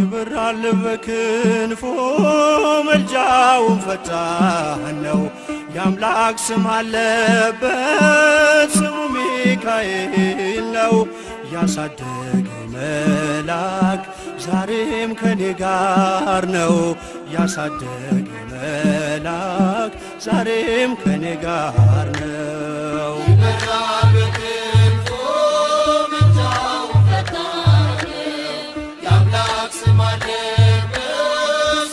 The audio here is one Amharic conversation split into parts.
ይበራል በክንፎ መልጃውን ፈጣን ነው። የአምላክ ስም አለበት ስሙ ሚካኤል ነው። ያሳደገኝ መልአክ ዛሬም ከኔ ጋር ነው። ያሳደገኝ መልአክ ዛሬም ከኔ ጋር ነው። ይበራል በክንፉ ምልጃው ፈጣን የአምላክ ስም አለበት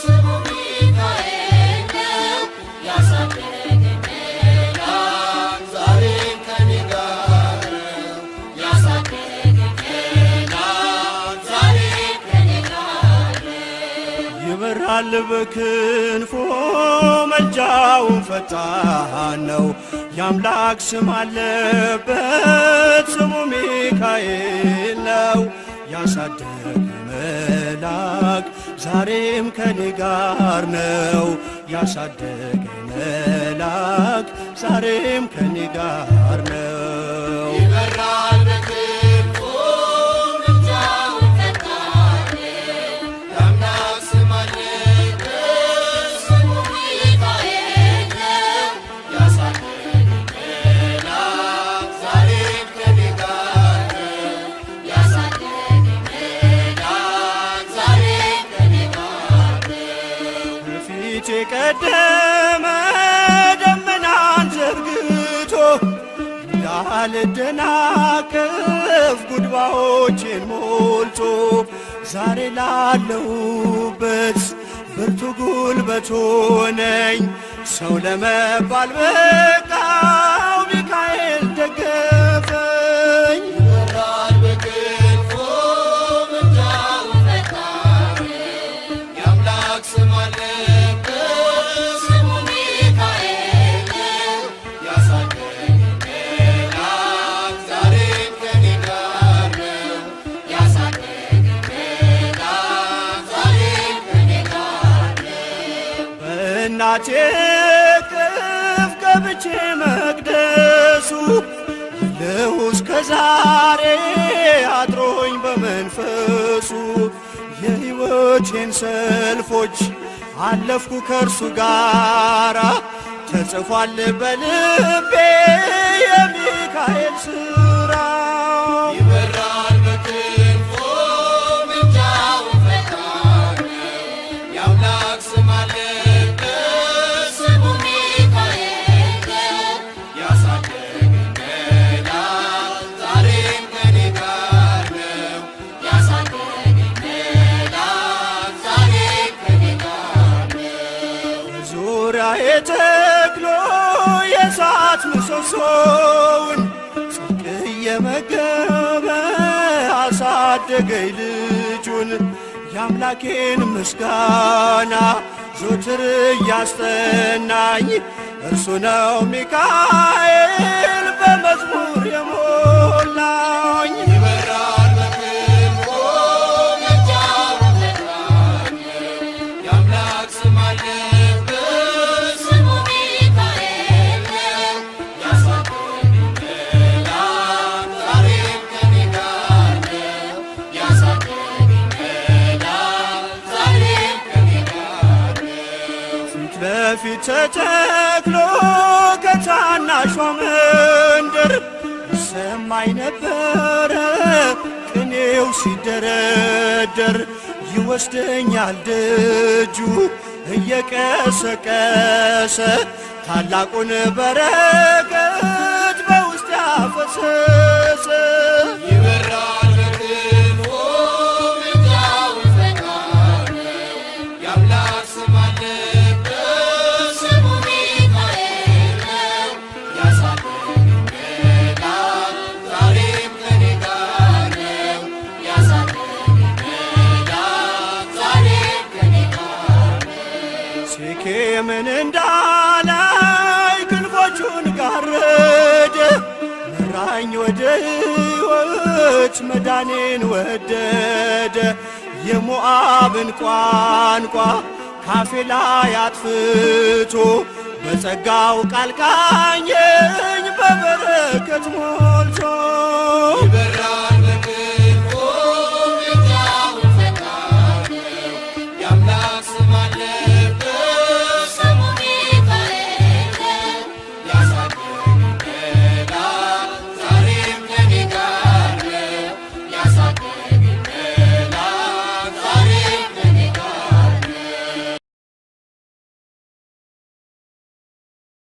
ስሙ ሚካኤል ነው። ያሳደገኝ መልአክ ዛሬም ከኔ ጋር ነው። ያሳደገኝ መልአክ ዛሬም ከኔ ጋር ነው። ይበራል በክንፎ መልጃውን ፈጣን ነው። የአምላክ ስም አለበት ስሙ ሚካኤል ነው። ያሳደገኝ መልአክ ዛሬም ከኔ ጋር ነው። ያሳደገኝ መልአክ ዛሬም ከኔ ጋር ነው። ይበራል በክንፉ ምልጃው ፈጣን የአምላክ ስም አለበት ስሙ ሚካኤል ነው። ያሳደገኝ መልአክ ዛሬም ከኔ ጋር ነው። ያሳደገኝ መልአክ ዛሬም ከኔ ጋር ነው። ከፊቴ ቀደመ ደመናን ዘርግቶ እንዳልደናቀፍ ጉድባዎቼን ሞልቶ ዛሬ ላለሁበት ብርቱ ጉልበት ሆነኝ። ሰው ለመባል በቃው ሚካኤል ደገፈኝ። ይበራል በክንፉ ምልጃው ፈጣን የአምላክ ስም አለበት ስሙ ሚካኤል ነው። ያሳደገኝ መልአክ ዛሬም ከኔ ጋር ነው። ያሳደገኝ መልአክ ዛሬም ከኔ ጋር ነው። በእናቴ እቅፍ ገብቼ መቅደሱ ልሁ እስከ ዛሬ አድሮኝ በመንፈሱ የሕይወቴን ሰልፎች አለፍኩ ከእርሱ ጋራ ተጽፏል በልቤ የሚካኤል ሥራ። ይበራል በክንፉ ምልጃው ፈጣን የአምላክ ስም አለበት ስሙ ሚካኤል ነው። ያሳደገኝ መልአክ ዛሬም ከኔ ጋር ነው። ያሳደገኝ መልአክ ዛሬም ከኔ ጋር ነው። ዙሪያዬ ተክሎ የእሳት ምሰሶውን ጽድቅ እየመገበ አሳደገኝ ልጁን። የአምላኬን ምስጋና ዞትር እያስጠናኝ እርሱ ነው ሚካኤል በመዝሙር የሞላኝ። ይበራል በክንፉ ምልጃው ፈጣን የአምላክ ስም አለበት ስሙ ሚካኤል ነው። ያሳደገኝ መልአክ ዛሬም ከኔ ጋር ነው። ያሳደገኝ መልአክ ዛሬም ከኔ ጋር ነው። ፊት ለፊት ተተክሎ ከታናሿ መንደር ይሰማኝ ነበረ ቅኔው ሲደረደር ይወስደኛል ደጁ እየቀሰቀሰ ታላቁን በረከት በውስጥ ያፈሰሰ። ይበራል በክንፉ ምልጃው ፈጣን የአምላክ ስም አለበት ስሙ ሚካኤል ነው። ያሳደገኝ መልአክ ዛሬም ከኔ ጋር ነው። ያሳደገኝ መልአክ ዛሬም ከኔ ጋር ነው። ሴኬምን እንዳላይ ክንፎቹን ጋረደ መራኝ ወደ ሕይወት መዳኔን ወደደ። የሞዓብን ቋንቋ ካፌ ላይ አጥፍቶ በጸጋው ቃል ቃኘኝ በበረከት ሞልቶ።